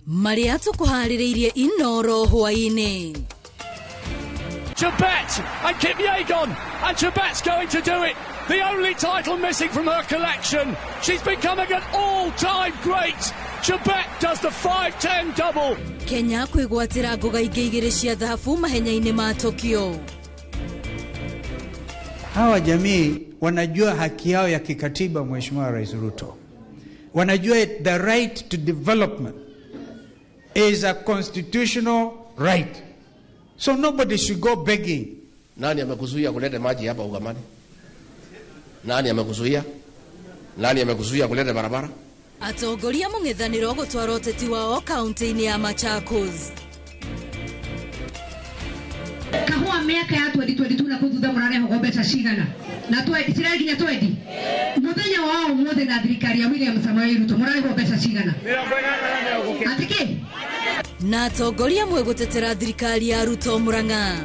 Marĩa tũkũharĩrĩirie Inoro hwaĩ-inĩ. Chebet and Kipyegon, and Chebet's going to do it. The only title missing from her collection. She's becoming an all-time great. Chebet does the 5'10 double. Kenya kwĩgwatĩra ngoga ingĩ igĩrĩ cia thahabu mahenya-inĩ ma Tokyo. Hawa jamii wanajua haki yao ya kikatiba, Mheshimiwa Rais Ruto. Wanajua the right to development is a constitutional right. So nobody should go begging. Nani amekuzuia kuleta maji hapa Ugamani? Nani amekuzuia? Nani amekuzuia kuleta barabara? Atongoria mũng'ethanĩro gũtwara ũteti wao kaunti-inĩ ya Machakos. Kahua miaka ya 2022 na kuthutha mũrarehwo mbeca cigana na twendi cirakinya twendi muthenya wa umuthi na thirikari ya William Samoei Ruto mũrarehwo mbeca cigana atiki na atongoria amwe gũtetera thirikari ya Ruto Murang'a.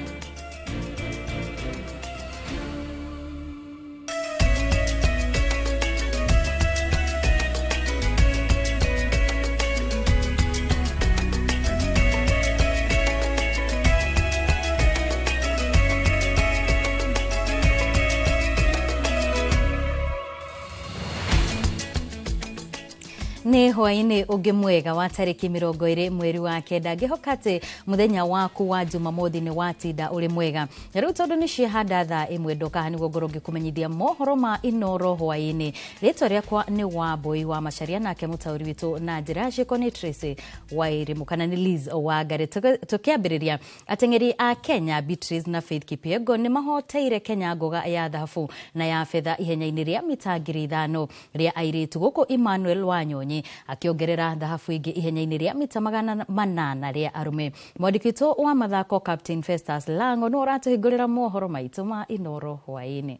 Nĩ hwaĩ-inĩ ũngĩ mwega wa tarĩki 20 mweri wa kenda, ngĩhoka atĩ mũthenya waku wa Jumamothi nĩ watinda ũrĩ mwega. Na rĩu tondũ nĩ ciahanda thaa ĩmwe ndoka haha nĩguo ngorwo ngĩkũmenyithia mohoro ma Inoro hwaĩ-inĩ. Rĩtwa rĩakwa nĩ Wambui wa Macharia, nake mũtaũri witũ na njĩra ya ciĩko nĩ Tracy Wairimu kana nĩ Liz Wangari. Tũkĩambĩrĩria, ateng'eri a Kenya Beatrice na Faith Kipyegon nĩ mahoteire Kenya ngoga ya thahabu na ya betha ihenya-inĩ rĩa mita 5,000 rĩa airĩtu, gũkũ Emmanuel Wanyonyi akĩongerera thahabu ingĩ ihenya-inĩ rĩa mita 800 rĩa arũme. Mwandĩki witũ wa mathako Captain Festus Lango nĩ ũratũhingũrĩra mohoro maitũ ma Inoro hwaĩ-inĩ.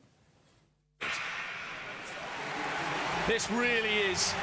This really is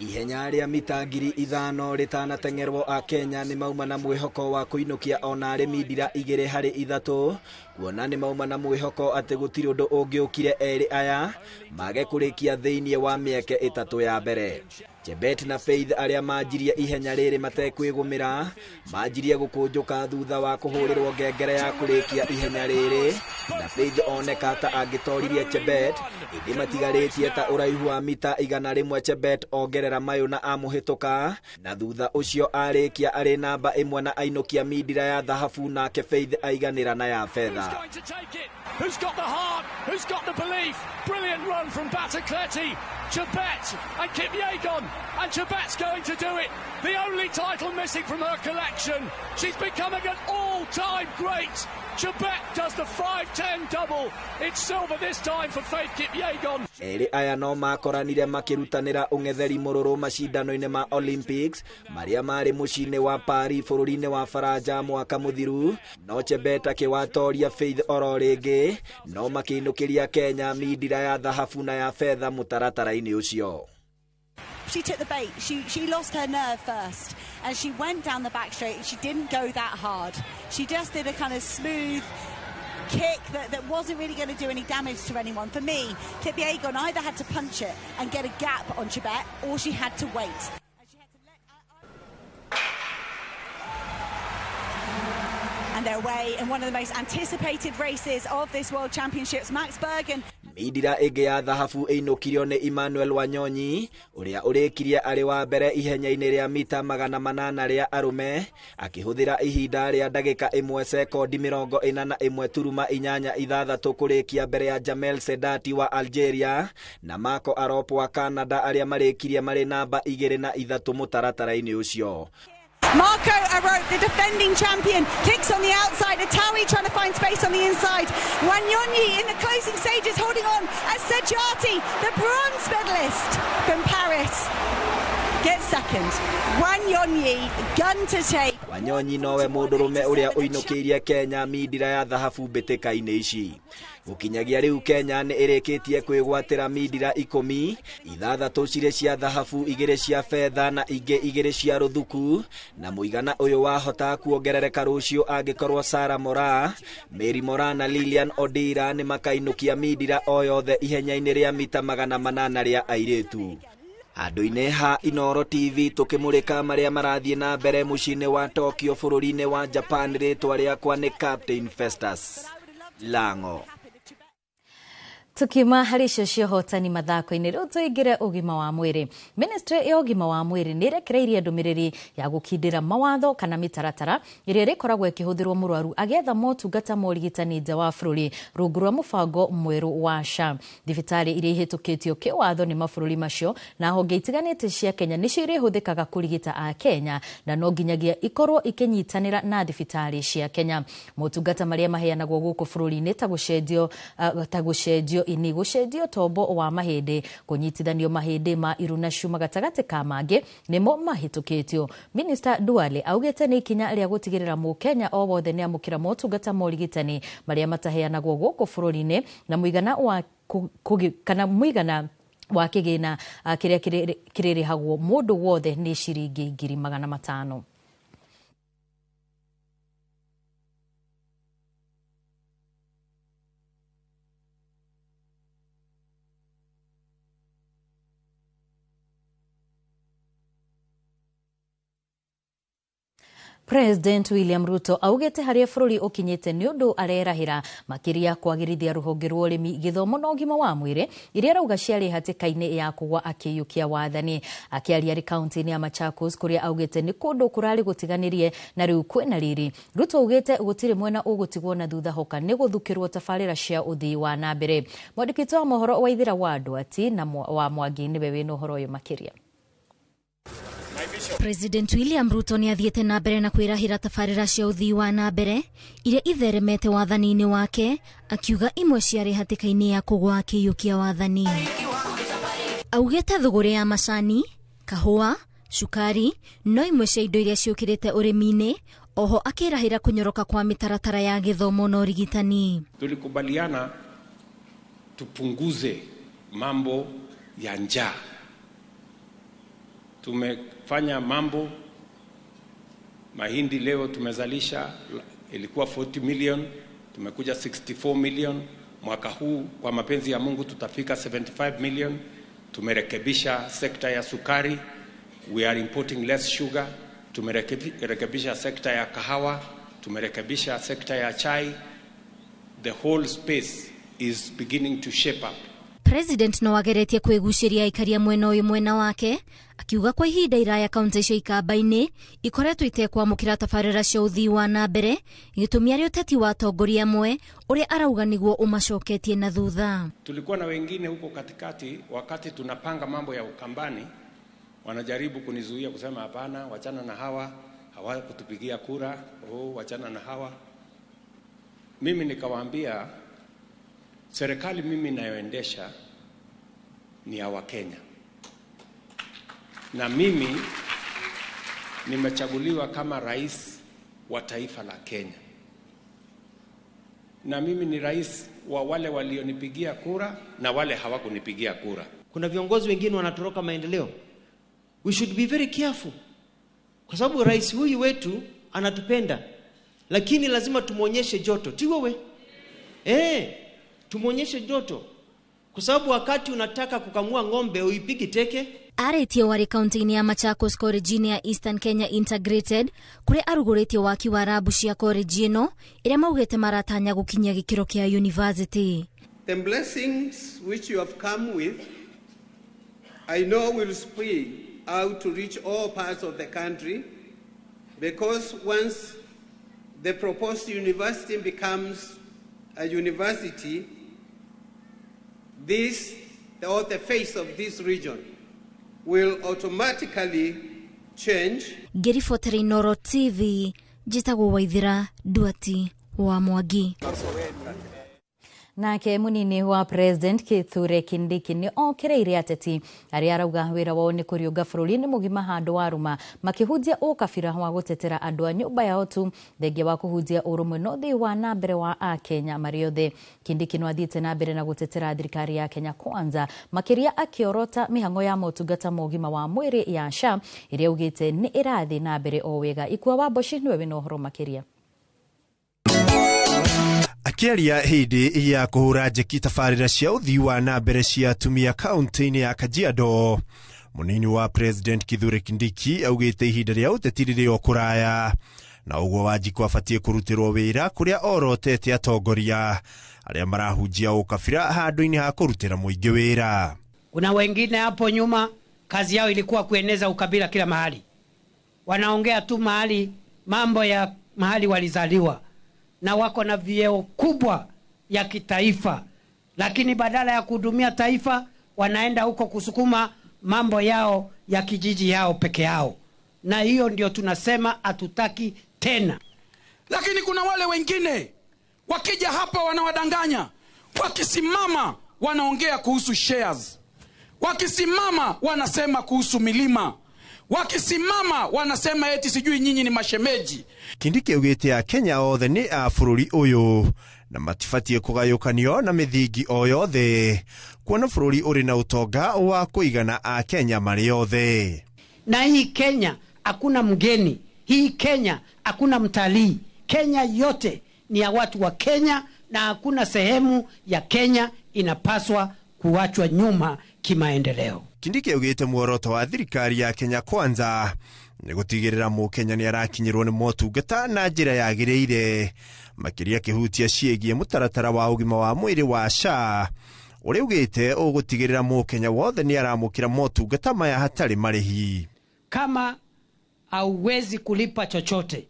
Ihenya rĩa mita 5,000 rĩtanateng'erwo a Kenya nĩ mauma na mwĩhoko wa kũinũkia ona arĩ mindira 2 harĩ 3, kuona nĩ mauma na mwĩhoko atĩ gũtirĩ ũndũ ũngĩũkire erĩ aya mage kũrĩkia thĩinĩ wa mĩeke 3 ya mbere. Chebet na Faith arĩa manjirie ihenya rĩrĩ matekwĩgũmĩra manjirie gũkũnjũka thutha wa kũhũrĩrwo ngengere ya kũrĩkia ihenya rĩrĩ, na Faith oneka ta angĩtoririe Chebet ĩndĩ matigarĩtie ta ũraihu wa mita 100 Chebet ongerera mayũ na amũhĩtũka, na thutha ũcio arĩkia arĩ namba 1 na ainũkia mindira ya thahabu, nake Faith aiganĩra na ya betha. Who's going to take it? Who's got the heart? Who's got the belief? Brilliant run from Battocletti, Chebet and Kipyegon, and Chebet's going to do it. The only title missing from her collection. She's becoming an all-time great. Chebet does the 5'10 double. It's silver this time for Faith Kipyegon. Erĩ aya no makoranire makĩrutanĩra ũng'etheri mũrũrũ macindano-inĩ ma Olympics marĩa marĩ mũciĩ-inĩ wa Paris bũrũri-inĩ wa Faranja mwaka mũthiru, no Chebet akĩwatoria Faith oro rĩngĩ, no makĩinũkĩria Kenya mindira ya thahabu na ya betha mũtaratara-inĩ ũcio. She took the bait. She lost her nerve first, and she went down the back straight, and she didn't go that hard. She just did a kind of smooth kick that wasn't really going to do any damage to anyone. For me, Kipyegon either had to punch it and get a gap on Chebet, or she had to wait. And she had to let... And they're away in one of the most anticipated races of this World Championships, Max Bergen. Mindira ĩngĩ ya thahabu ĩinũkirio nĩ Emmanuel Wanyonyi ũrĩa ũrĩkirie arĩ wa mbere ihenya-inĩ rĩa mita 800 rĩa arũme akĩhũthĩra ihinda rĩa ndagĩka 1 sekondi 41.86 kũrĩkia mbere ya Jamel Sedati wa Algeria na Marco Arop wa Canada arĩa marĩkirie marĩ namba 2 na 3 mũtaratara-inĩ ũcio. Marco Arop, the defending champion, kicks on the outside. Atawi trying to find space on the inside. Wanyonyi in the closing stages holding on as Sedjati, the bronze medalist from Paris, gets second. Wanyonyi, gun to tape. Wanyonyi nowe mũndũrũme ũrĩa ũinũkĩirie Kenya mindira ya thahabu mbĩtĩka-inĩ ici. Gũkinyagia rĩu Kenya nĩ ĩrĩkĩtie kwĩgwatĩra mindira 10, 6 cirĩ cia thahabu, 2 cia betha na ingĩ 2 cia rũthuku, na mũigana ũyũ wahota kuongerereka rũciũ angĩkorwo Sarah Moraa, Mary Moraa na Lilian Odira nĩ makainũkia mindira o yothe ihenya-inĩ rĩa mita 800 rĩa airĩtu. Handũ-inĩ ha Inooro TV tũkĩmũrĩka marĩa marathiĩ na mbere mũciĩ-inĩ wa Tokyo bũrũri-inĩ wa Japan, rĩtwa rĩakwa nĩ Captain Festus Lango. Tukiuma harĩ icio cia ũhotani mathako-inĩ, rĩu tũingĩre ũgima wa mwĩrĩ. Ministry ya ũgima wa mwĩrĩ nĩ ĩrekereirie ndũmĩrĩri ya gũkindĩra mawatho kana mĩtaratara ĩrĩa ĩrĩkoragwo ĩkĩhũthĩrwo mũrwaru agĩetha motungata ma ũrigitani nja wa bũrũri rungu rwa mũbango mwerũ wa SHA. Thibitarĩ iria ihĩtũkĩtio kĩwatho nĩ mabũrũri macio na honge itiganĩte cia Kenya nĩcio irĩhũthĩkaga kũrigita a Kenya, na no nginyagia ikorwo ikĩnyitanĩra na thibitarĩ cia Kenya. Motungata marĩa maheanagwo gũkũ bũrũri-inĩ ta gũcenjio ini, gũcenjio tombo wa mahĩndĩ, kũnyitithanio mahĩndĩ ma iru na cuma gatagatĩ ka mangĩ nĩmo mahĩtũkĩtio. Minister Duale augĩte nĩ ikinya rĩa gũtigĩrĩra mũkenya o wothe nĩ amũkĩra motungata ma ũrigitani marĩa mataheanagwo gũkũ bũrũri-inĩ na mũigana wa kana mũigana wa kĩgĩna kĩrĩa kĩrĩrĩhagwo mũndũ wothe nĩ ciringi 500,000. President William Ruto augĩte harĩa bũrũri ũkinyĩte nĩ ũndũ arerahĩra makĩria kwagĩrithia rũhonge rwa ũrĩmi, gĩthomo na ũgima wa mwĩrĩ iria arauga ciarĩ hatĩka-inĩ ya kũgwa akĩiyũkia wathani. Akĩaria arĩ kaunti-inĩ ya Machakos kũrĩa augĩte nĩ kũndũ kũrarĩ gũtiganĩrie na rĩu kwĩna riri. Ruto augĩte gũtirĩ mwena ũgũtigwo na thutha hoka nĩ gũthukĩrwo tabarĩra cia ũthii wa na mbere. Mwandĩki witũ wa mohoro Waithĩra wa Ndwati na wa Mwangi nĩwe wĩna ũhoro ũyũ makĩria. President William Ruto nĩ athiĩte na mbere na kwĩrahĩra tabarĩra cia ũthii wa na mbere iria itheremete wathani-inĩ wake, akiuga imwe ciarĩ hatĩka-inĩ ya kũgwa akĩiyũkia wathani. Augĩte thũgũrĩ ya macani, kahũa, cukari no imwe cia indo iria ciũkĩrĩte ũrĩmi-inĩ, oho akĩrahĩra kũnyoroka kwa mĩtaratara ya gĩthomo na ũrigitani. Tulikubaliana tupunguze mambo ya njaa. Tumefanya mambo, mahindi leo tumezalisha ilikuwa 40 million, tumekuja 64 million. Mwaka huu kwa mapenzi ya Mungu tutafika 75 million. Tumerekebisha sekta ya sukari, we are importing less sugar. Tumerekebisha sekta ya kahawa, tumerekebisha sekta ya chai. The whole space is beginning to shape up. President no ageretie kwĩgucĩria aikaria mwena ũyũ mwena wake, akiuga kwa ihinda iraya kaunti cia Ikamba-inĩ ikoretwo itekwamũkĩra tabarĩra cia ũthii wa na mbere, gĩtũmi arĩ ũteti wa atongoria amwe ũrĩa arauga nĩguo ũmacoketie na thutha. Tulikuwa na wengine huko katikati wakati tunapanga mambo ya Ukambani, wanajaribu kunizuia kusema hapana, wachana na hawa, hawakutupigia kura, oh, wachana na hawa. Mimi nikawaambia serikali mimi nayoendesha ni ya Wakenya. Na mimi nimechaguliwa kama rais wa taifa la Kenya. Na mimi ni rais wa wale walionipigia kura na wale hawakunipigia kura. Kuna viongozi wengine wanatoroka maendeleo. We should be very careful. Kwa sababu rais huyu wetu anatupenda. Lakini lazima tumuonyeshe joto. Ti wewe? Tumuonyeshe joto. Kwa sababu wakati unataka kukamua ng'ombe uipigi teke. Arĩtie warĩ kaunti-inĩ ya Machakos College-inĩ ya Eastern Kenya Integrated kũrĩa arugũrĩtie waki wa rabu cia college ĩno ĩrĩa maugĩte maratanya gũkinyia gĩkĩro kĩa university. The blessings which you have come with, I know will spread out to reach all parts of the country, because once the proposed university becomes a university, this, or the face of this region, will automatically change. Ngĩribotera Inooro TV, njĩtagwo Waithĩra Nduati wa Mwangi. Nake munini wa President Kithure Kindiki nĩ okereire ateti arĩa arauga wĩra wao nĩ kũriũnga bũrũri-inĩ mũgima handũ wa rũma makĩhunjia ũkabira wa gũtetera andũ a nyũmba yao tu, thengia wa kũhunjia ũrũmwe na ũthii wa na mbere wa akenya marĩ othe. Kindiki no athiĩte na mbere na gũtetera thirikari ya Kenya Kwanza, makĩria akĩorota mĩhang'o ya motungata ma ũgima wa mwĩrĩ ya SHA ĩrĩa augĩte nĩ ĩrathiĩ na mbere o wega. Ikua wa Mboci nĩwe wĩna ũhoro makĩria. Akĩaria hĩndĩ ya kũhũra njeki tabarĩra cia ũthii wa na mbere cia atumia kaunti-inĩ ya Kajiado, Munini wa President Kithure Kindiki augĩte ihinda rĩa ũteti rĩrĩ o kũraya na ũguo Wanjikũ abatiĩ kũrutĩrwo wĩra kũrĩa orotete atongoria arĩa marahunjia ũkabira handũ-inĩ ha kũrutĩra mũingĩ wĩra. Kuna wengine hapo nyuma kazi yao ilikuwa kueneza ukabila kila mahali, wanaongea tu mahali mambo ya mahali walizaliwa, na wako na vyeo kubwa ya kitaifa, lakini badala ya kuhudumia taifa wanaenda huko kusukuma mambo yao ya kijiji yao peke yao, na hiyo ndio tunasema hatutaki tena. Lakini kuna wale wengine wakija hapa wanawadanganya, wakisimama wanaongea kuhusu shares, wakisimama wanasema kuhusu milima, wakisimama wanasema eti sijui nyinyi ni mashemeji. Kindiki augĩte Akenya othe nĩ a bũrũri ũyũ na matibatiĩ kũgayũkanio na mĩthingi o yothe, kuona bũrũri ũrĩ na ũtonga wa kũigana Akenya marĩ othe. Na hii Kenya hakuna mgeni, hii Kenya hakuna mtalii. Kenya yote ni ya watu wa Kenya na hakuna sehemu ya Kenya inapaswa kuachwa nyuma kimaendeleo. Kindiki augĩte muoroto wa thirikari ya Kenya Kwanza nĩ gũtigĩrĩra mũkenya nĩ arakinyĩrwo nĩ motungata na njĩra yagĩrĩire, makĩria kĩhutia ciĩgiĩ mũtaratara wa ũgima wa mwĩrĩ wa SHA ũrĩa ugĩte ũgũtigĩrĩra mũkenya wothe nĩ aramũkĩra motungata maya hatarĩ marĩhi. Kama hauwezi kulipa chochote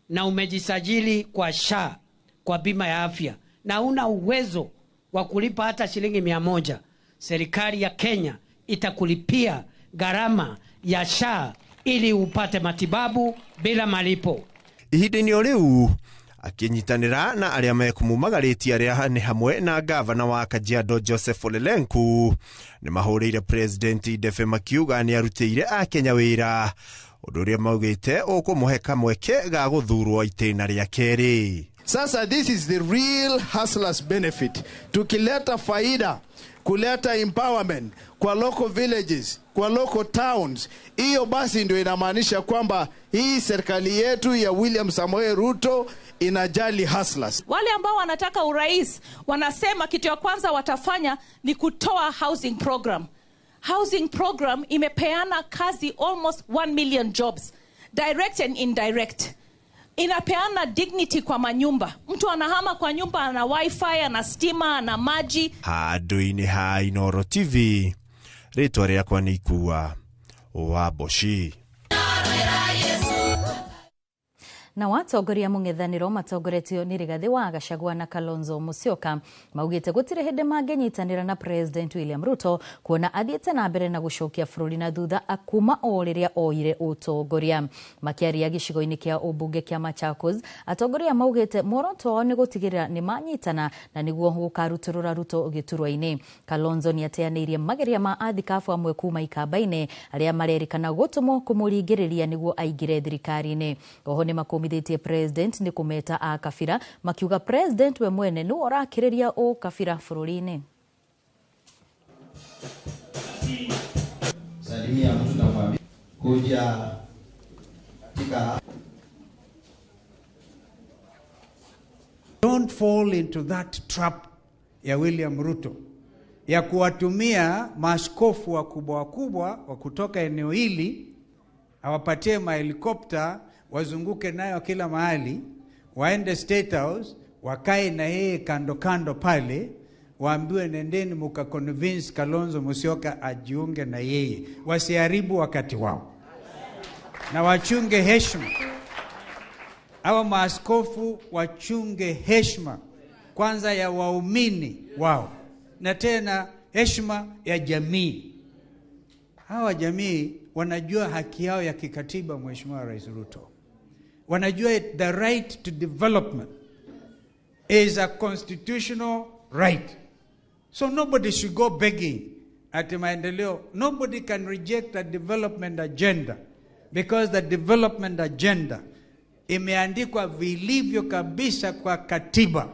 na umejisajili kwa SHA, kwa bima ya afya, na una uwezo wa kulipa hata shilingi 100, serikali ya Kenya itakulipia gharama ya SHA ili upate matibabu bila malipo. Ihinda-inĩ o rĩu akĩnyitanĩra na arĩa mekũmumagarĩtie arĩa nĩ hamwe na gavana wa Kajiado Joseph Ole Lenku nĩ mahũrĩire President Ndebe makiuga nĩ arutĩire Akenya wĩra, ũndũ ũrĩa maugĩte ũkũmũhe kamweke ga gũthurwo itĩna rĩa kerĩ. Sasa this is the real hustlers benefit. Tukileta faida, kuleta empowerment kwa local villages, kwa local towns, hiyo basi ndio inamaanisha kwamba hii serikali yetu ya William Samoei Ruto inajali hustlers. Wale ambao wanataka urais wanasema kitu ya kwanza watafanya ni kutoa housing program. Housing program imepeana kazi almost 1 million jobs, direct and indirect. Inapeana dignity kwa manyumba. Mtu anahama kwa nyumba, ana wifi, ana stima, ana maji. Handũ-inĩ ha Inooro TV, rĩtwa rĩakwa nĩ Ikua wa Mboci. Na watongoria mũng'ethanĩro matongoretio nĩ Rigathĩ wa Gachagua na Kalonzo Musyoka maugĩte gũtirĩ hĩndĩ mangĩnyitanĩra na President William Ruto kuona athiĩte na mbere na gũcokia bũrũri na thutha kuma o rĩrĩa oire ũtongoria. Makĩaria gĩcigo-inĩ kĩa ũmbunge kĩa Machakos, atongoria maugĩte muoroto wao nĩ gũtigĩrĩra nĩ manyitana na nĩguo gũkarutũrũra Ruto gĩturwa-inĩ. Kalonzo nĩ ateanĩirie mageria ma athikabu amwe kuma ikamba-inĩ arĩa marerĩkana gũtũmwo kũmũringĩrĩria nĩguo aingĩre thirikari-inĩ. Oho nĩ makũmithĩtie President nĩ kũmeta a kabira, makiuga President we mwene nĩwe ũrakĩrĩria ũkabira bũrũri-inĩ. Salimia mtu na mwambie kuja katika. Don't fall into that trap ya William Ruto ya kuwatumia maaskofu wakubwa wakubwa wa kutoka eneo hili, awapatie mahelikopta wazunguke nayo kila mahali, waende State House, wakae na yeye kando kando pale, waambiwe nendeni muka convince Kalonzo Musyoka ajiunge na yeye. Wasiharibu wakati wao na wachunge heshima. Hawa maaskofu wachunge heshima kwanza ya waumini wao, na tena heshima ya jamii. Hawa jamii wanajua haki yao ya kikatiba, Mheshimiwa Rais Ruto. Wanajua the right to development is a constitutional right. So nobody should go begging at maendeleo. Nobody can reject a development agenda because the development agenda imeandikwa vilivyo kabisa kwa katiba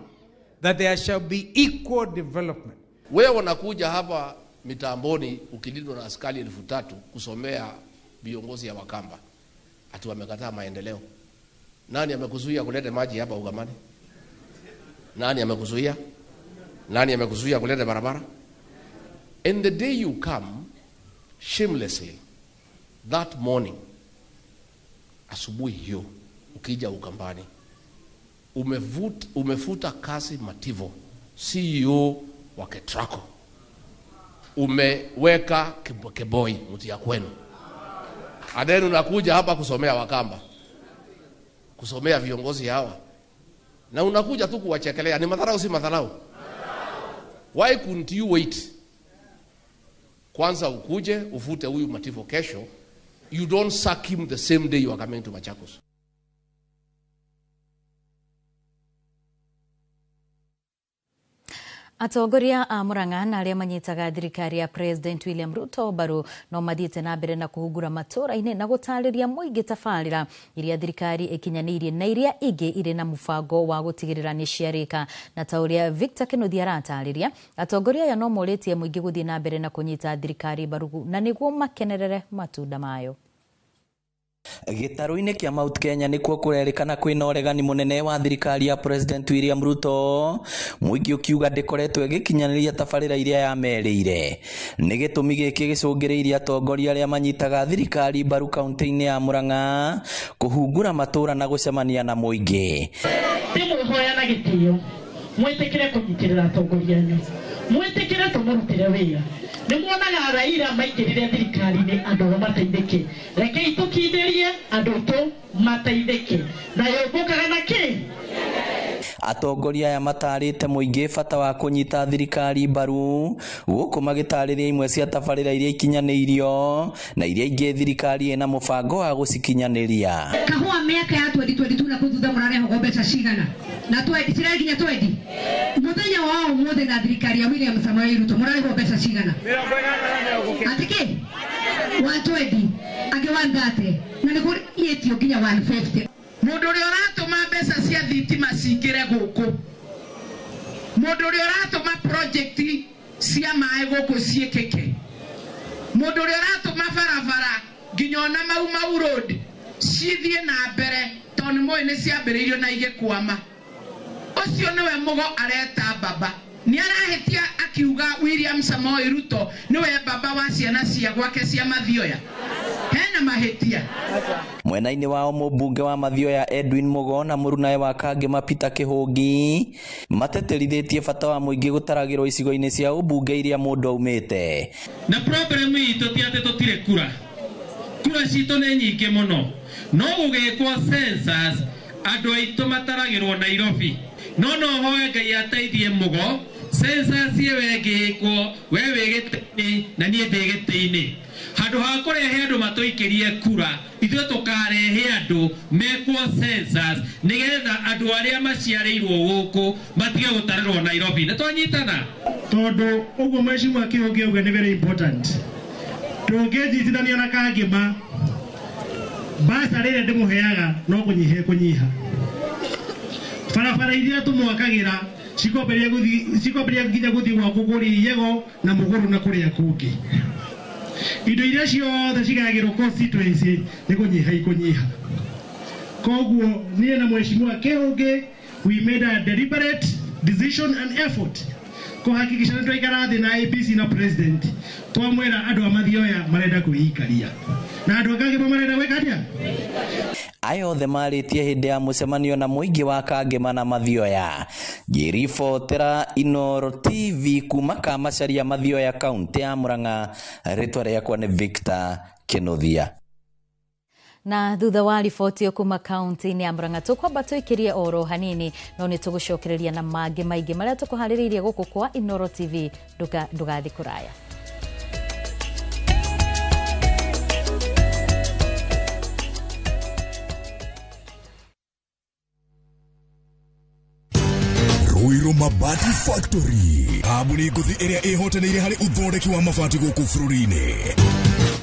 that there shall be equal development. Wewe unakuja hapa mitamboni ukilindwa na askari 3000 kusomea viongozi ya Wakamba ati wamekataa maendeleo. Nani amekuzuia kuleta maji hapa Ugamani? Nani amekuzuia? Nani amekuzuia kuleta barabara? And the day you come Shamelessly, that morning, asubuhi hiyo, ukija Ukambani, umefuta kazi Mativo, CEO wa Ketraco. Umeweka Keboi mtu ya kwenu. And then unakuja hapa kusomea Wakamba, kusomea viongozi hawa, na unakuja tu kuwachekelea. Ni madharau, si madharau? Why couldn't you wait? Kwanza ukuje ufute huyu Mativo kesho. You don't sack him the same day you are coming to Machakos. Atongoria a Murang'a na arĩa manyitaga thirikari ya President William Ruto mbaru no mathiĩte na mbere na kũhungura matũra-inĩ na gũtarĩria mũingĩ tabarĩra iria thirikari ĩkinyanĩirie na iria ingĩ irĩ na mũbango wa gũtigĩrĩra nĩ ciarĩka. Na ta ũrĩa Victor Kinuthia aratarĩria, atongoria aya no morĩtie mũingĩ gũthiĩ na mbere na kũnyita thirikari mbaru na nĩguo makenerere matunda mayo. Gĩtarũ-inĩ kĩa Mount Kenya nĩkuo kũrerĩkana kwĩna ũregani mũnene wa thirikari ya President William Ruto, mũingĩ ũkiuga ndĩkoretwo ĩgĩkinyanĩria tabarĩra iria yamerĩire. Nĩ gĩtũmi gĩkĩ gĩcũngĩrĩirie atongoria arĩa manyitaga thirikari mbaru kaunti-inĩ ya Murang'a kũhungura matũra na gũcemania na mũingĩ. Ndĩmwĩhoya na gĩtĩo mwĩtĩkĩre kũnyitĩrĩra atongoria anyu, mwĩtĩkĩre tũmũrutĩre wĩra. Nĩmuonaga Raila maingĩrire thirikari-inĩ andũ ao mateithĩke, rekei tũkindĩrie andũ aitũ mateithĩke, na yũmbũkaga na kĩ. Atongoria aya matarĩte mũingĩ bata wa kũnyita thirikari mbaru gũkũ magĩtarĩria imwe cia tabarĩra iria ikinyanĩirio na iria ingĩ thirikari ĩna mũbango wa gũcikinyanĩria. Kahũa mĩaka ya 2022 na kũu thutha mũrarehagwo mbeca cigana na twendi cirakinya twendi mũthenya wa ũmũthĩ na thirikari ya William Samoei Ruto mũrarĩhwo mbeca cigana atĩ kĩ 120 angĩ 130 na nĩ kũrĩtio nginya 150. Mũndũ ũrĩa ũratũma mbeca cia thitima cingĩre gũkũ, mũndũ ũrĩa ũratũma project cia maĩ gũkũ ciĩkĩke, mũndũ ũrĩa ũratũma barabara nginya ona Mau Mau Road cithiĩ na mbere tondũ nĩ moĩ nĩ ciambĩrĩirio na igĩkwama, ũcio nĩwe Mugo areta baba. Nĩ arahĩtia akiuga William Samoei Ruto nĩwe baba wa ciana cia gwake cia Mathioya. Hena mahĩtia. Mwena-inĩ wao mũmbunge wa Mathioya Edwin Mugo na mũrunae wa Kangema Peter Kĩhũngi matetĩrithĩtie bata wa mũingĩ gũtaragĩrwo icigo-inĩ cia ũmbunge iria mũndũ aumĩte. Na problem itũ ti atĩ tũtirĩ kura, kura citũ nĩ nyingĩ mũno, no gũgĩkwo census andũ aitũ mataragĩrwo Nairobi. No hoe Ngai ateithie Mugo, census ĩyo ĩngĩkwo we wĩ gĩtĩ-inĩ na niĩ ndĩ gĩtĩ-inĩ, handũ ha kũrehe andũ matũikĩrie kura ithuĩ tũkarehe andũ mekwo census nĩgetha andũ arĩa maciarĩirwo gũkũ matige gũtarĩrwo Nairobi. Nĩ twanyitana? Tondũ ũguo mheshimiwa Kĩhũngĩ auga nĩ very important, tũngĩnjitithania na Kangema basarĩ ĩrĩa ndĩmũheaga no kũnyiha kũnyiha, barabara iria tũmwakagĩra cikwambĩrĩria nginya gũthiĩ gwa kũgũria Iyego na Mũgũrũ na kũrĩa kũngĩ. Indo iria ciothe cigayagĩrwo constituency nĩ kũnyiha ikũnyiha. Koguo niĩ na mheshimiwa Kĩhũngĩ we made a deliberate decision and effort kũhakikisha nĩ twaikara thĩ na ABC na president twamwĩra andũ a Mathioya marenda kwĩikaria na andũ a Kangema marenda gwĩka atĩa. Aya othe marĩtie hĩndĩ ya mũcemanio na mũingĩ wa Kangema na Mathioya. Ngĩribotera Inooro TV kuma Kamacharia, Mathioya, kaunti ya Murang'a, rĩtwa rĩakwa nĩ Victor Kinuthia. Na thutha wa riboti ĩyo kuma kaunti-inĩ ya Murang'a tũkwamba tũikĩrie oro hanini, no nĩ tũgũcokereria na mangĩ maingĩ marĩa tũkũharĩrĩirie gũkũ kwa Inooro TV. Ndũgathiĩ kũraya. Ruiru Mabati Factory, kambuni ngũthi ĩrĩa ĩhotanĩire harĩ ũthondeki wa mabati gũkũ bũrũri-inĩ.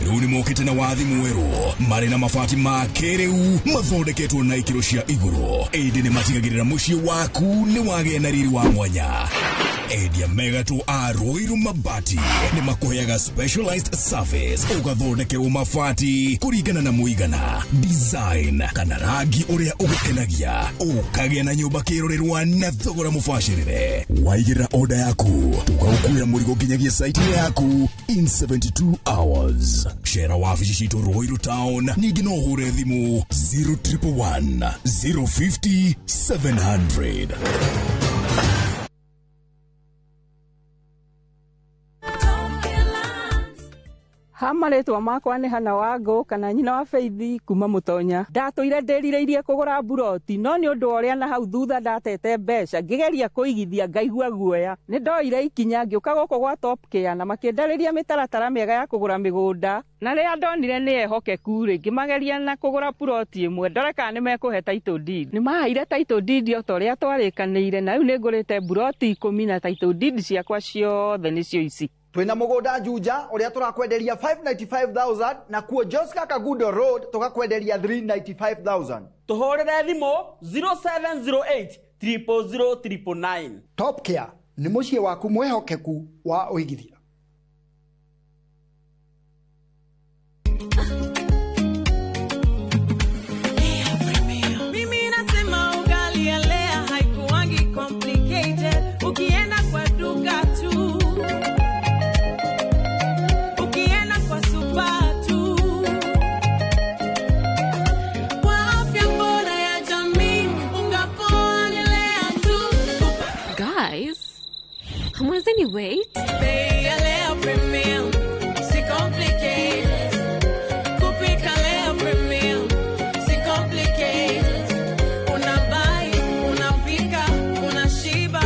Rĩu nĩ mokĩte na wathi mwerũ, marĩ na mabati ma kĩrĩu mathondeketwo na ikĩro cia igũrũ, ĩndĩ nĩ matigagĩrĩra mũciĩ waku nĩ wagĩa na riri wa mwanya. Endia mega tu a Ruiru Mabati nĩ makũheaga specialized service ũgathondekerwo mabati kũringana na mũigana, design kana rangi ũrĩa ũgũkenagia, ũkagĩa na nyũmba kĩrorerwa na thogora mũbacĩrĩre. Waigĩrĩra order yaku tũgagũkuĩra mũrigo nginyagia site yaku in 72 hours. Cera wabici citũ Ruiru Town, ningĩ no ũhũre thimũ 0111 050 700. Ha marĩtwa makwa nĩ Hana Wangũ kana nyina wa Faith kuma Mũtonya. Ndatũire ndĩrirĩirie kũgũra mburoti no nĩ ũndũ wa ũrĩa na hau thutha ndatete mbeca ngĩgeria kũigithia ngaigua guoya. Nĩ ndoire ikinya ngĩũka gũkũ gwa Top Care na makĩndarĩria mĩtaratara mĩega ya kũgũra mĩgũnda na rĩrĩa ndonire nĩ ehokeku rĩ ngĩmageria na kũgũra puroti ĩmwe ndore kana nĩ mekũhe title deed. Nĩ maheire title deed o ta ũrĩa twarĩkanĩire na rĩu nĩ ngũrĩte mburoti 10 na title deed ciakwa ciothe nĩcio ici. Twina mugunda Juja uria turakwenderia 595,000 na kuo Joska Kagudo Road tukakwenderia 395,000. Tuhurire thimu 0708 000 999. Top Care ni muciĩ waku mwihokeku wa uigithia. Mimi nasema ugali ya Lea haikuangi complicated. Ukienda kwa duka tu, ukienda kwa super tu. Kwa afya bora ya jamii, unga poa ni Lea tu. Guys, hamwezi wait? Bei ya Lea Premium, si complicated. Kupika Lea Premium, si complicated. Unabuy, unapika, unashiba.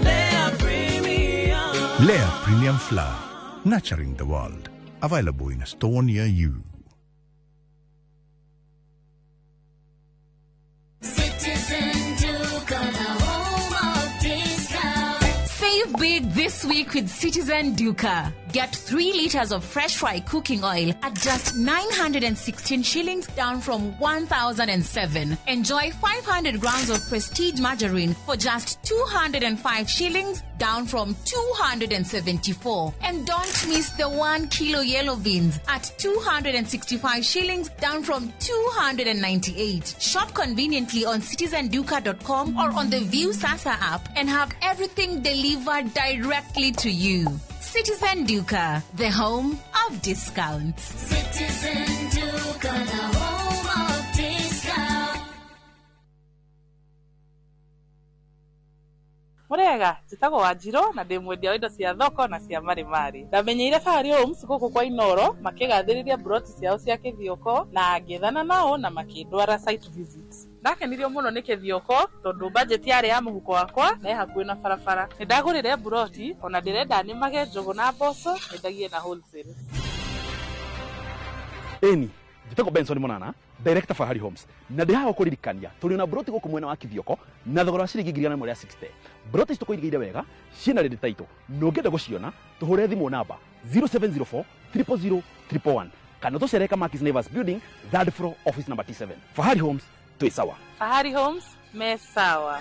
Lea Premium. Lea Premium Flour, nurturing the world. Available in a store near you. Citizen Duka, the home of discount. Save big this week with Citizen Duka. Get 3 liters of fresh fry cooking oil at just 916 shillings, down from 1,007. Enjoy 500 grams of Prestige margarine for just 205 shillings, down from 274. And don't miss the 1 kilo yellow beans at 265 shillings, down from 298. Shop conveniently on citizenduka.com or on the View Sasa app and have everything delivered directly to you. Citizen Duka, the home of discounts. Citizen Duka, the home of discounts. Murega njĩtagwo Wanjirũ na ndĩ mwendia wa indo cia thoko na cia marimari. Ndamenyeire Fahari Homes gũkũ kwa Inoro makĩgathĩrĩria mburoti ciao cia Kĩthioko na ngĩethana nao na makĩndwara site visit. Ndakenirio mũno nĩ Kĩthioko tondũ budget yarĩ ya mũhuko wakwa na ĩ hakuhĩ na barabara. Nĩ ndagũrire mburoti ona ndĩrenda nĩmage njũgũ na mboco nyendagie na wholesale. Ĩni njĩtagwo Benson Monana, director Fahari Homes, na ndĩ haha kũririkania tũrĩ na mburoti gũkũ mwena wa Kĩthioko na thogora wa ciringi 160. Mburoti ici tũkũigĩire wega ciĩna ready title na ũngĩenda gũciona tũhũre thimũ namba 0704 000 111 kana tũcere Kamakis Neighbors Building, third floor, office number T7. Fahari Homes, twĩ sawa. Fahari Homes me sawa.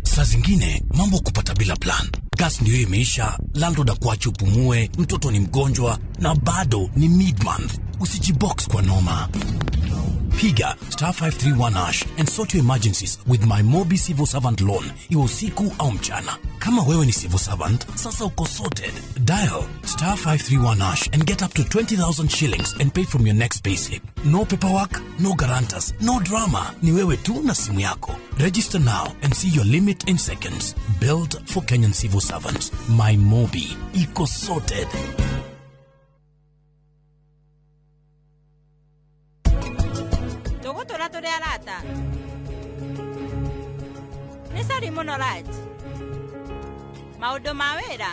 Saa zingine mambo kupata bila plan. Gas ndio imeisha, landlord akuache upumue, mtoto ni mgonjwa na bado ni mid-month. Usijibox kwa noma. Piga star 531 hash and sort your emergencies with my Mobi Civil Servant Loan, iwe usiku au mchana. Kama wewe ni civil servant, sasa uko sorted. Dial star 531 hash and get up to 20,000 shillings and pay from your next payslip. No paperwork, no guarantors, no drama. Ni wewe tu na simu yako. Register now and see your limit in seconds. Built for Kenyan civil servants. My Mobi. Iko sorted. Tũgũtũra tũrĩ arata. Nĩ cori mũno Raj. Maũndũ ma wĩra.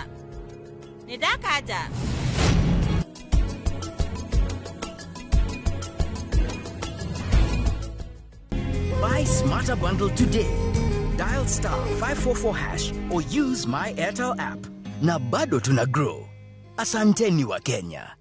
Nĩ ndakanja. Buy Smarter Bundle today. Dial star 544 hash or use my Airtel app. Na bado tuna grow. Asanteni wa Kenya.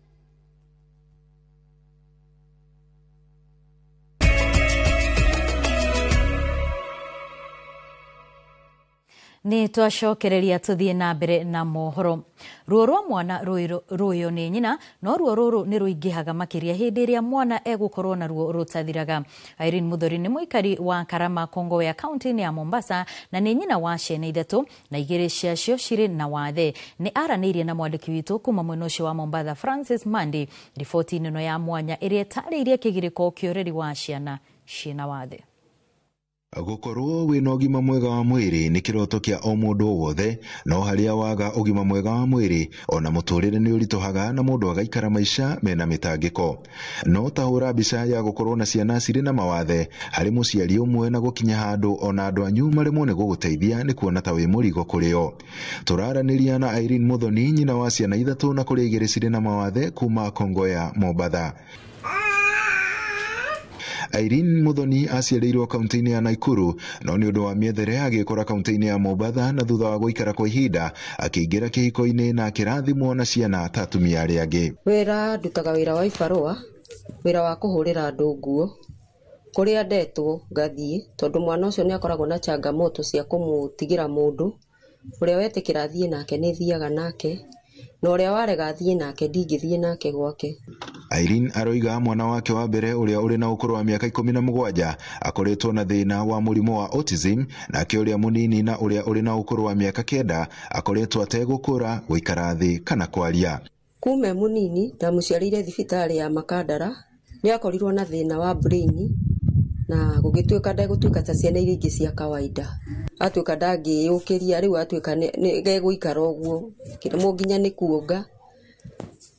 Nĩ twacokereria tũthiĩ na mbere na mohoro. Ruo rwa mwana rũĩo nĩ nyina, no ruo rũrũ nĩ rũingĩhaga makĩria hĩndĩ ĩrĩa mwana egũkorwo na ruo rũtathiraga. Irene Muthori nĩ mũikari wa Karama Kongowea kaunti-inĩ ya Mombasa na nĩ nyina wa ciana 3 na 2 ciacio cirĩ na wathe. Nĩ aranĩirie na mwandĩki witũ kuma mwena ũcio wa Mombatha Francis Mandi riboti-inĩ ĩno ya mwanya ĩrĩa ĩtarĩirie kĩgirĩko kĩa ũreri wa ciana ciĩna wathe. Gũkorwo wĩna ũgima mwega wa mwĩrĩ nĩ kĩroto kĩa o mũndũ o wothe, no harĩa waga ũgima mwega wa mwĩrĩ ona mũtũrĩre nĩ ũritũhaga na mũndũ agaikara maica mena mĩtangĩko. No ta hũra mbica ya gũkorwo na ciana cirĩ na mawathe harĩ mũciari ũmwe na gũkinya handũ ona andũ anyu maremwo nĩ gũgũteithia nĩ kuona ta wĩ mũrigo kũrĩ o. Tũraranĩria na Irene Muthoni, nyina wa ciana 3 na kũrĩ 2 cirĩ na mawathe kuma Kongowea Mombatha. Irene Muthoni aciarĩirwo kaunti-inĩ ya Nakuru no nĩ ũndũ wa mĩethere agĩkora kaunti-inĩ ya Mombatha na thutha wa gũikara kwa ihinda akĩingĩra kĩhiko-inĩ na akĩrathimwo na ciana ta atumia arĩa angĩ. Wĩra ndutaga wĩra wa ibarũa, wĩra wa kũhũrĩra andũ nguo, kũrĩa ndetwo ngathiĩ tondũ mwana ũcio nĩ akoragwo na changamoto cia kũmũtigĩra mũndũ ũrĩa wetĩkĩra athiĩ nake nĩ thiaga nake, na ũrĩa warega athiĩ nake ndingĩthiĩ nake gwake. Irene aroiga mwana wake wa mbere ũrĩa ũrĩ na ũkũrũ wa mĩaka 17 akoretwo na thĩna wa mũrimũ wa autism, nake ũrĩa mũnini na ũrĩa ũrĩ na ũkũrũ wa mĩaka 9 akoretwo ategũkũra, gũikara thĩ kana kwaria. Kuma e mũnini ndamũciarĩire thibitarĩ ya Makandara, nĩ akorirwo na thĩna wa brain na gũgĩtuĩka ndegũtuĩka ta ciana iria ingĩ cia kawaida. Atuĩka ndangĩyũkĩria rĩu atuĩka gegũikara ũguo, kĩremwo nginya nĩ kuonga.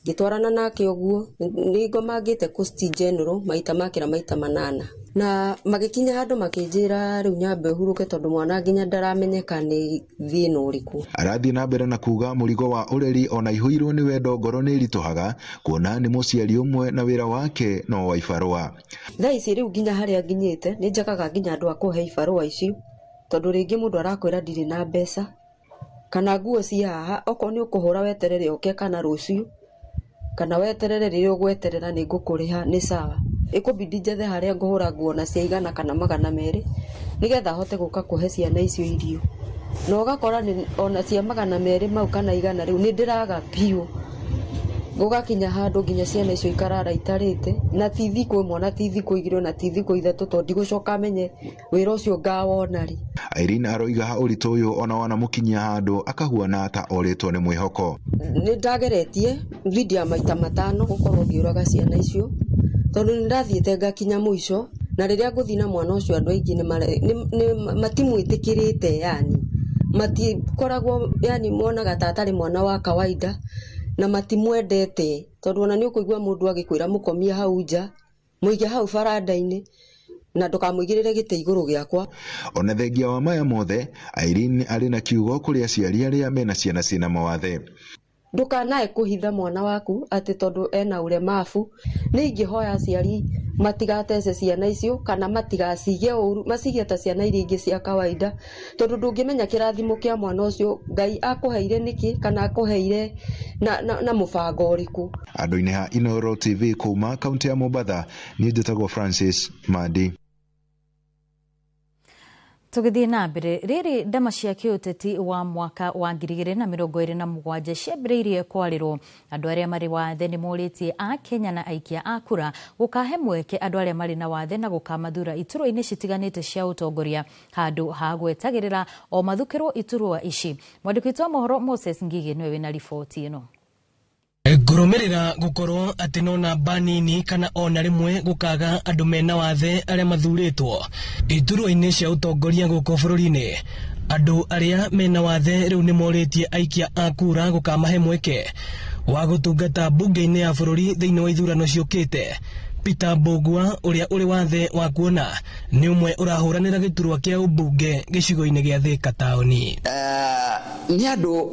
Ngĩtwarana nake ũguo nĩ ngomangĩte Coast General maita makĩra maita 8 na magĩkinya handũ makĩnjĩra rĩu nyambe hurũke tondũ mwana nginya ndaramenyeka nĩ thĩna ũrĩkũ. Arathiĩ na mbere na kuga mũrigo wa ũreri ona ihũirwo nĩ wendo ngoro nĩ ĩritũhaga kuona nĩ mũciari ũmwe na wĩra wake no wa ibarũa. Thaa ici rĩu nginya harĩa nginyĩte nĩ njagaga nginya andũ a kũhe ibarũa icio tondũ rĩngĩ mũndũ arakwĩra ndirĩ na mbeca kana nguo ci haha, okorwo nĩ ũkũhũra weterere ũke kana rũciũ kana weterere rĩrĩa ũgweterera nĩ ngũkũrĩha nĩ sawa. Ĩkũbidi njethe harĩa ngũhũra nguo na cia 100 kana 200 nĩgetha hote gũka kũhe ciana icio irio, na ũgakora ona cia 200 mau kana 100 rĩu nĩ ndĩraga biũ. Gũgakinya handũ nginya ciana icio ikarara itarĩte na ti thikũ ĩmwe na ti thikũ 2 na ti thikũ 3 tondũ ndigũcoka menye wĩra ũcio ngawona rĩ. Irene aroiga ũritũ ũyũ ona wanamũkinyia handũ akahuana ta orĩtwo nĩ mwĩhoko. Nĩ ndageretie dhidi ya maita 5 gũkorwo ngĩũraga ciana icio tondũ nĩ ndathiĩte ngakinya mũico, na rĩrĩa ngũthiĩ na mwana ũcio andũ aingĩ matimwĩtĩkĩrĩte, yani matikoragwo, yani monaga ta atarĩ mwana wa kawaida na matimwendete tondũ ona nĩ ũkũigua mũndũ agĩkwĩra mũkomie hau nja, mũige hau baranda-inĩ na ndũkamũigĩrĩre gĩtĩ igũrũ gĩakwa. Ona thengia wa maya mothe, Irene arĩ na kiugo kũrĩ aciari arĩa mena ciana ciĩna mawathe. Ndũkanae kũhitha mwana waku atĩ tondũ ena ũlemavu. Nĩ ingĩhoya aciari matigatece ciana icio kana matigacige ũru, macige ta ciana iria ingĩ cia kawaida tondũ ndũngĩmenya kĩrathimo kĩa mwana ũcio Ngai akũheire nĩkĩ kana akũheire na mũbango ũrĩkũ. Andũ-inĩ ha Inooro TV kuma kaunti ya Mombatha, niĩ njĩtagwo Francis Mandi. Tũgĩthiĩ na mbere, rĩrĩ ndama cia kĩũteti wa mwaka wa 2027 ciambĩrĩirie kwarĩrwo. Andũ arĩa marĩ wathe nĩ morĩtie a Kenya na aikia a kura gũkahe mweke andũ arĩa marĩ na wathe na gũkamathura iturwa-inĩ citiganĩte cia ũtongoria handũ ha gwetagĩrĩra o mathukĩrwo iturwa ici. Mwandĩki witũ wa mohoro Moses Ngigĩ nĩwe wĩna riboti ĩno. Ngũrũmĩrĩra gũkorwo atĩ no namba nini kana ona rĩmwe gũkaga andũ mena wathe arĩa mathurĩtwo iturwa-inĩ cia ũtongoria gũkũ bũrũri-inĩ. Andũ arĩa mena wathe rĩu nĩ morĩtie aikia a kura gũkamahe mweke wa gũtungata mbunge-inĩ ya bũrũri thĩinĩ wa ithurano ciũkĩte. Peter Mbugua ũrĩa ũrĩ wathe wa kuona nĩ ũmwe ũrahũranĩra gĩturwa kĩa ũmbunge gĩcigo-inĩ gĩa Thika taũni. Nĩ andũ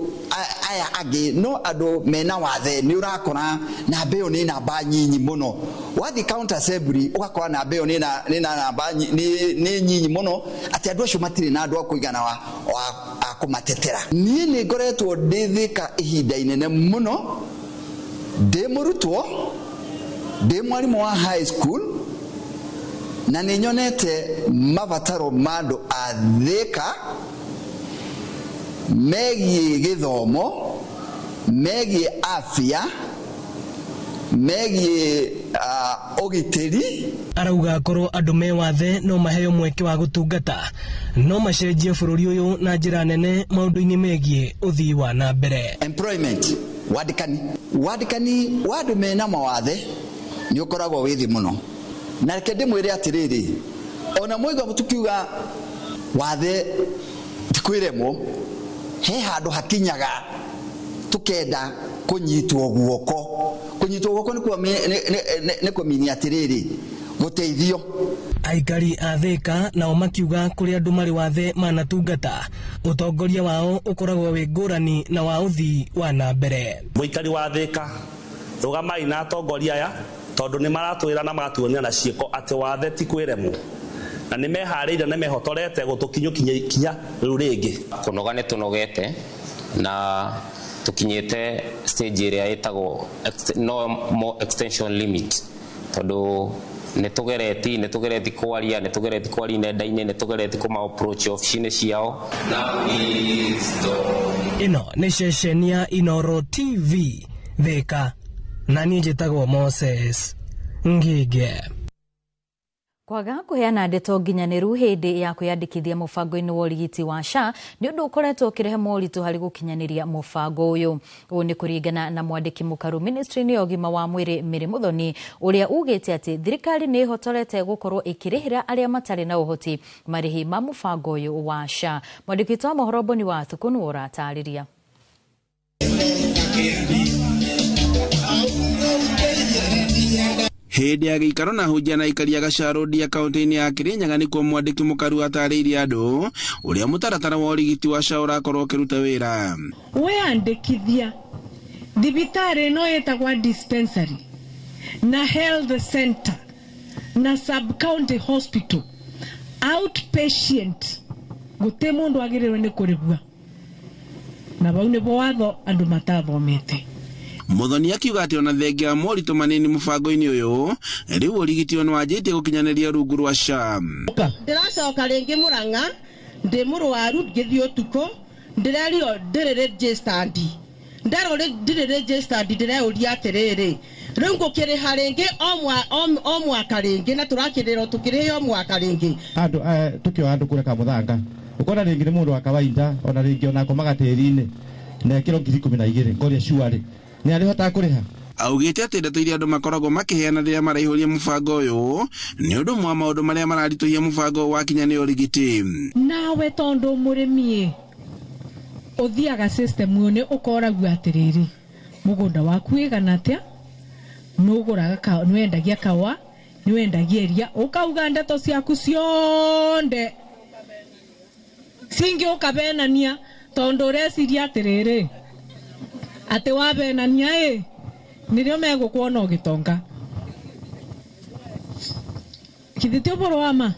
aya angĩ no andũ mena wathe nĩ ũrakora namba ĩyo nĩ namba nyinyi mũno. Wathiĩ county assembly ũgakora namba ĩyo nĩ namba nĩ nyinyi mũno atĩ andũ acio matirĩ na andũ a kũigana wa kũmatetera. Niĩ nĩ ngoretwo ndĩ Thika ihinda inene mũno, ndĩ mũrutwo, ndĩ mwarimũ wa high school, na nĩ nyonete mabataro ma andũ a Thika Megiĩ gĩthomo, megiĩ afya, megiĩ ũgitĩri. Arauga korwo andũ me wathe no maheo mweke wa gũtungata no macenjie bũrũri ũyũ na njĩra nene maũndũ-inĩ megiĩ ũthii wa na mbere. Employment, wandĩkani wandĩkani wa andũ mena mawathe nĩ ũkoragwo wĩ thĩ mũno, na reke ndĩmwĩre atĩrĩrĩ, ona mwaigua tũkiuga wathe ti kwĩremwo, he handũ hakinyaga tukenda kũnyitwo guoko. Kũnyitwo guoko nĩ kũminia atĩrĩrĩ, gũteithio. Aikari a Thika nao makiuga kũrĩ andũ marĩ wathe manatungata ũtongoria wao ũkoragwo wĩ ngũrani na wa ũthii wa na mbere. Mũikari wa Thika, rũgamai na atongoria aya tondũ nĩ maratwĩra na magatuonia na ciĩko atĩ wathe ti kwĩremwo, na nĩ meharĩirie na mehotorete gũtũkinyũkinya kinya rĩu rĩngĩ. Kũnoga nĩ tũnogete na tukinyite stage ĩrĩa ĩtagwo no more extension limit, tondũ nĩ tũgereti kwaria, nĩ tũgereti kwaria nenda-inĩ, nĩ tũgereti kũma approach ofici-inĩ ciao. Ĩno nĩ ceceni ya Inooro TV Thika, na niĩ njĩtagwo Moses Ngige. Kwaga kũheana ndeto nginyanĩru hĩndĩ ya kwĩyandĩkithia mũbango-inĩ wa ũrigiti wa SHA nĩ ũndũ ũkoretwo ũkĩrehe moritũ harĩ gũkinyanĩria mũbango ũyũ. Ũũ nĩ kũringana na mwandĩki mũkaru ministry-inĩ ya ũgima wa mwĩrĩ Mary Muthoni, ũrĩa ugĩte atĩ thirikari nĩ ĩhotorete gũkorwo ĩkĩrĩhĩra arĩa matarĩ na ũhoti marĩhi ma mũbango ũyũ wa SHA. Mwandĩki witũ wa mohoro Boni wa Thuku nĩwe ũratarĩria. Hĩndĩ ya gĩikaro na hunjia na aikari a Gacharũndia kaunti-inĩ ya Kirinyaga nĩkuo mwandĩki mũkaru atarĩirie andũ ũrĩa mũtaratara wa ũrigiti wa SHA ũrakorwo ũkĩruta wĩra. Weyandĩkithia thibitarĩ ĩno ĩtagwa dispensary na health center na sub county hospital outpatient gũtirĩ mũndũ agĩrĩirwo nĩ kũrĩhua, na bau nĩbo watho andũ matathomete. Muthoni akiuga atĩ ona thengia wa moritũ manini mũbango-inĩ ũyũ, rĩu ũrigiti nĩ wanjĩtie gũkinyanĩria rungu rwa SHA. Ndĩracoka rĩngĩ Mũrang'a, ndĩ mũrwaru ngĩthiĩ ũtukũ, ndĩrerio ndĩrĩ registered. Nderwo ndirĩ registered, ndĩreũria atĩrĩrĩ, rĩu ngũkĩrĩha rĩngĩ o mwaka rĩngĩ, na tũrakĩrĩrwo tũkĩrĩhe o mwaka rĩngĩ. Andũ tũkĩoya andũ kũrĩa Kamũthanga, ũkona rĩngĩ nĩ mũndũ wa kawaida, ona rĩngĩ ona akomaga tĩri-inĩ, na ekĩrwo 12,000 ngoria cuarĩ nĩ arĩhotaga kũrĩha. Augĩte atĩ ndeto iria andũ makoragwo makĩheana rĩrĩa maraihũria mũbango ũyũ nĩ ũndũ ũmwe wa maũndũ marĩa mararitũhia mũbango wa kinya nĩ ũrigiti. Nawe tondũ mũrĩmi ũthiaga system ũyũ nĩ ũkoragwo atĩrĩrĩ, mũgũnda waku wĩgana atĩa, nĩũgũraga, nĩwendagia kawa, nĩwendagia iria, ũkauga ndeto ciaku cionde cingĩ ũkabenania, tondũ ũreciria atĩrĩrĩ atĩ wabenania ĩ nĩrĩo megũkuona ũgĩtonga. Githĩ ti ũboro wa ma?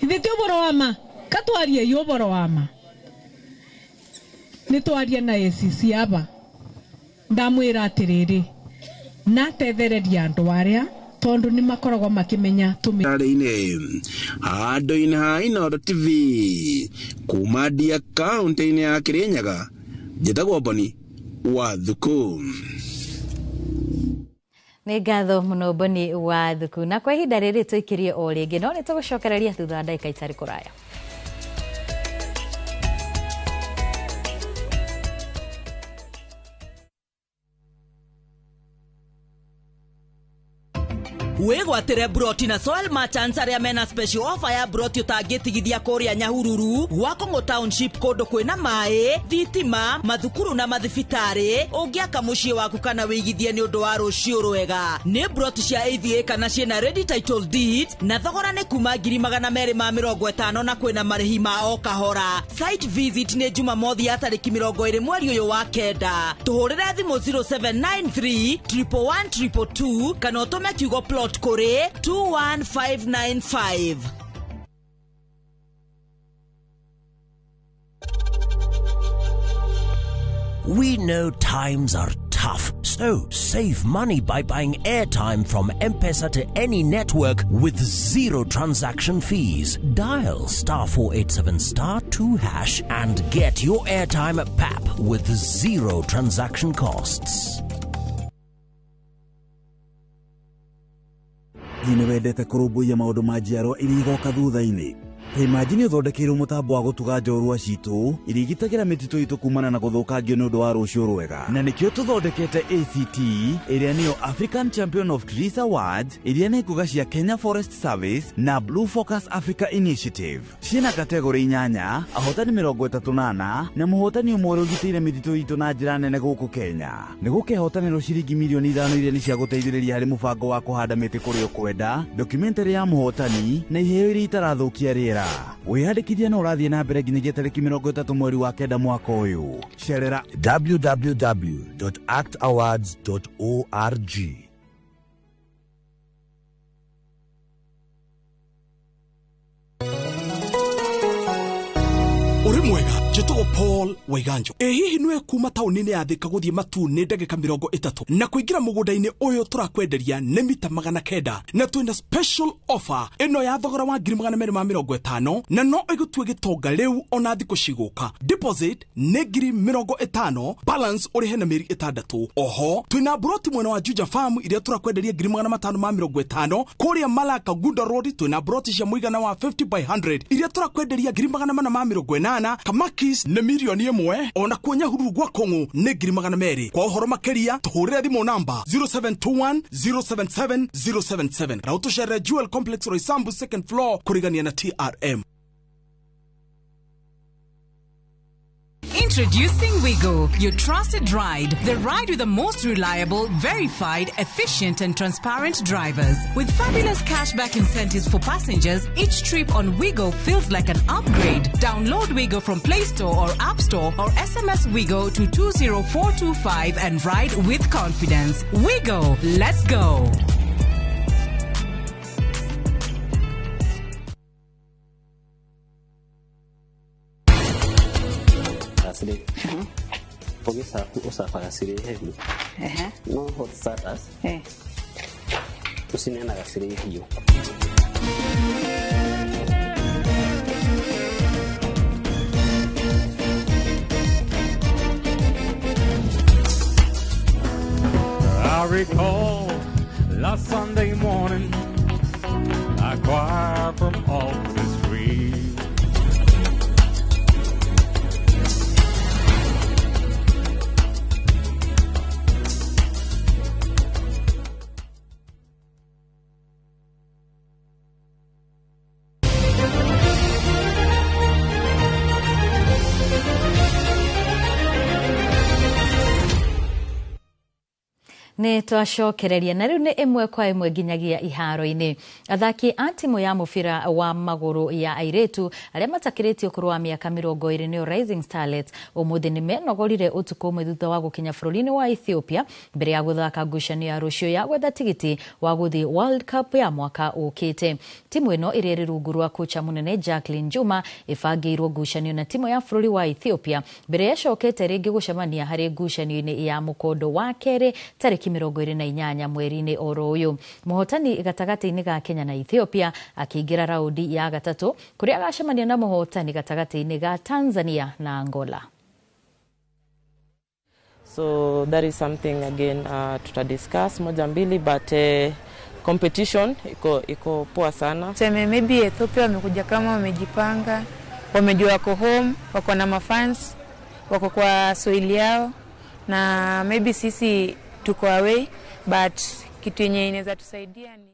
Githĩ ti ũboro wa ma? Katwarie ũboro wa ma. Nĩ twaria na ACC aba, ndamwĩra atĩrĩrĩ natethereria andũ arĩa tondũ nĩ makoragwo makĩmenya tũmĩarĩ-inĩ handũ-inĩ ha Inooro TV kuma Ndia kaunti-inĩ ya Kirinyaga, njĩtagwo Boni wa Thuku. Nĩ ngatho mũno Boni wa Thuku, na kwa ihinda rĩrĩ tũikirie o rĩngĩ, no nĩ tũgũcokereria thutha wa ndagĩka itarĩ kũraya. Wĩgwatĩre broti na Soil Merchants arĩa mena special offer ya broti ũtangĩtigithia kũrĩa Nyahururu, Gwakongo Township, kũndũ kwĩna maĩ, thitima, mathukuru na mathibitarĩ. Ũngĩaka mũciĩ waku kana wĩigithie nĩ ũndũ wa rũciũ rwega. Nĩ broti cia AVA kana ciĩna ready title deed, na thogora nĩ kuma 250,000 na kwĩna marĩhi ma o kahora. Site visit nĩ Jumamothi ya tarĩki 20 mweri ũyũ wa 9. Tũhũrĩre thimũ 0793 111 222 kana ũtũme kiugo plot kore 21595. We know times are tough, so save money by buying airtime from M-Pesa to any network with zero transaction fees. Dial *487 *2 2 hash and get your airtime at PAP with zero transaction costs. Hihi nĩ wendete kũrũmbũiya maũndũ ma njiarwa iria igoka thutha-inĩ? Ta imagine ũthondekeirwo mũtambo wa gũtuga njorua citũ iria igitagĩra mĩtitũ itũ kumana na gũthũkangio nĩ ũndũ wa rũciũ rwega. Na nĩkĩo tũthondekete ACT, ĩrĩa nĩyo African Champion of Trees Awards, iria nĩ ngũga cia Kenya Forest Service na Blue Focus Africa Initiative. Ciĩna kategorĩ 8, ahotani 34, na mũhotani ũmwe ũrĩa ũgitĩire mĩtitũ itũ na njĩra nene gũkũ Kenya. Nĩ gũkehotanĩrwo ciringi mirioni 5 iria nĩ cia gũteithĩrĩria harĩ mũbango wa kũhanda mĩtĩ kũrĩa ũkwenda, documentary ya mũhotani, na iheo iria itarathũkia rĩera. Wĩyandĩkithia no ũrathiĩ na mbere nginyagia tarĩki 30 mweri wa 9 mwaka ũyũ. Cerera www.actawards.org. Uri mwega, njĩtagwo Paul Waiganjo. Ĩ hihi nĩwe kuma taũni-inĩ ya Thika gũthiĩ Matuu nĩ ndagĩka 30 na kũingĩra mũgũnda-inĩ ũyũ tũrakwenderia nĩ mita 900, na twĩna special offer ĩno ya thogora wa 250,000 na no ĩgũtue gĩtonga rĩu ona thikũ cigũka. Deposit nĩ 50,000, balance ũrĩhe na mĩeri 6. Oho twĩna broti mwena wa Juja Farm iria tũrakwenderia 550,000. Kũrĩa Malaka Gunda Road twĩna broti cia mũigana wa 50 by 100 iria tũrakwenderia 480,000. Kamakis nĩ mirioni 1, ona kuo Nyahururu gwa Kong'u nĩ 200,000. Kwa ũhoro makĩria tũhũrĩre thimũ namba 0721 077 077 na ũtũcerere Jewel Complex Roysambu second floor kũrigania na TRM. Introducing Wigo, your trusted ride. The ride with the most reliable, verified, efficient and transparent drivers. With fabulous cashback incentives for passengers, each trip on Wigo feels like an upgrade. Download Wigo from Play Store or App Store or SMS Wigo to 20425 and ride with confidence. Wigo, let's go. Ũgĩcabu ũcabaga cirĩ hehu, no hot starters ũcineanaga cirĩ hiũ. I recall last Sunday morning, I choir from off the street. Nĩ twacokereria na rĩu nĩ ĩmwe kwa ĩmwe nginyagia iharo-inĩ. Athaki a timu ya mũbira wa magũrũ ya airĩtu arĩa matakĩrĩtie ũkũrũ wa mĩaka 20 nĩo Rising Starlets ũmũthĩ nĩ menogorire ũtukũ ũmwe thutha wa gũkinya bũrũri-inĩ wa Ethiopia mbere ya gũthaka ngucanio ya rũciũ ya gwetha tigiti wa gũthiĩ World Cup ya mwaka ũkĩte. Timu ĩno ĩrĩa ĩrĩ rungu rwa kocha mũnene Jacqueline Juma ĩbangĩirwo ngucanio na timu ya bũrũri wa Ethiopia mbere yacokete rĩngĩ gũcemania harĩ ngucanio-inĩ ya mũkondo wa kerĩ tarĩki 28 mweri-inĩ oro ũyũ. Mũhotani gatagatĩ-inĩ ga Kenya na Ethiopia akĩingĩra raundi ya gatatũ kũrĩa agacemania na mũhotani gatagatĩ-inĩ ga Tanzania na Angola. So that is something again tuta discuss moja mbili, but competition iko poa sana. Tuseme maybe Ethiopia wamekuja kama wamejipanga, wamejua wako home, wako na mafans, wako kwa soil yao, na maybe sisi tuko away, but kitu yenye inaweza tusaidia ni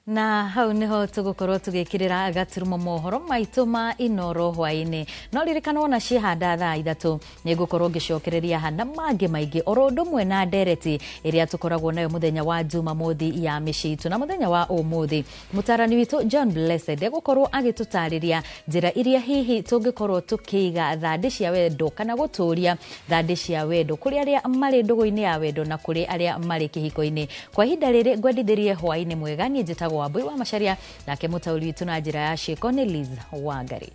na hau niho tugukorwo tugikirira gaturumo mohoro maitu ma Inoro hwaini. No ririkana ona cihanda thaa 3 nĩngũkorwo ngĩcokereria hana mangĩ maingĩ oro ũndũ ũmwe na ndereti ĩrĩa tũkoragwo nayo mũthenya wa Jumamothi ya mĩciĩ itũ. Na mũthenya wa ũmũthĩ mũtarani witũ John Blessed egũkorwo agĩtũtarĩria njĩra iria hihi tũngĩkorwo tũkĩiga thandĩ cia wendo kana gũtũria thandĩ cia wendo kũrĩ arĩa marĩ ndũgũ-inĩ ya wendo na kũrĩ arĩa marĩ kĩhiko-inĩ. Kwa ihinda rĩrĩ ngwendithĩrie hwainĩ mwega. Niĩ njĩtagwo Wambui wa Macharia, nake mũtaũri witũ na njĩra ya ciĩko nĩ Liz Wangari.